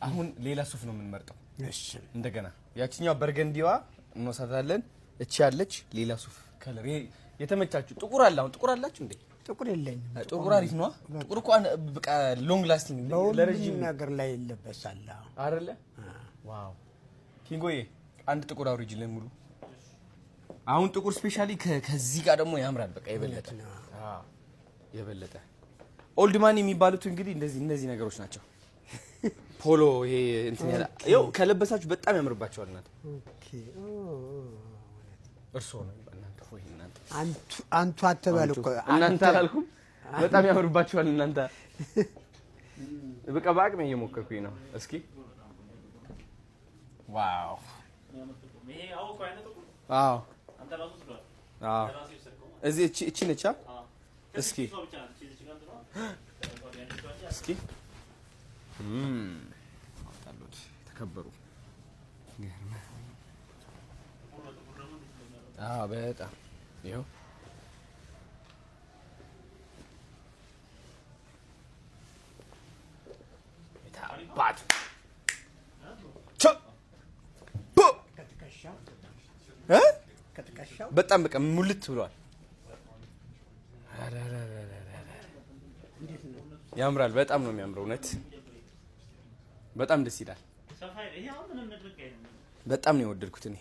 አሁን ሌላ ሱፍ ነው የምንመርጠው። እሺ። እንደገና ያችኛው burgundy ዋ እንወሳታለን። እቺ ያለች ሌላ ሱፍ color የተመቻችሁ ጥቁር አለ። አሁን ጥቁር አላችሁ እንዴ? ጥቁር የለኝም። ጥቁር አሪፍ ነዋ። ጥቁር እኮ በቃ long lasting በሁሉም ለረጅም ነገር ላይ ይለበሳል። አይደለ? Wow ኪንጎዬ፣ አንድ ጥቁር አውሪጅልን ሙሉ። አሁን ጥቁር specially ከዚህ ጋር ደግሞ ያምራል። በቃ የበለጠ ነው። አዎ፣ የበለጠ old money የሚባሉት እንግዲህ እንደዚህ እነዚህ ነገሮች ናቸው። Polo ይሄ እንትን ያለ ይኸው ከለበሳችሁ በጣም ያምርባቸዋል። እናንተ Okay ኦ፣ እርስዎ ነው እናንተ ወይ እናንተ አንቱ አንቱ አትበል እኮ። እናንተ አላልኩም። በጣም ያምርባቸዋል እናንተ። በቃ በአቅሜ እየሞከርኩኝ ነው። እስኪ wow! አዎ፣ እዚህ እቺ ነቻ። እስኪ እስኪ አውጣሉት ተከበሩ። አዎ በጣም ይኸው። የታባቱ ቸ ፖ እ ከትከሻው በጣም በቃ ሙልት ብሏል። ያምራል። በጣም ነው የሚያምረው። እውነት በጣም ደስ ይላል። በጣም ነው የወደድኩት እኔ።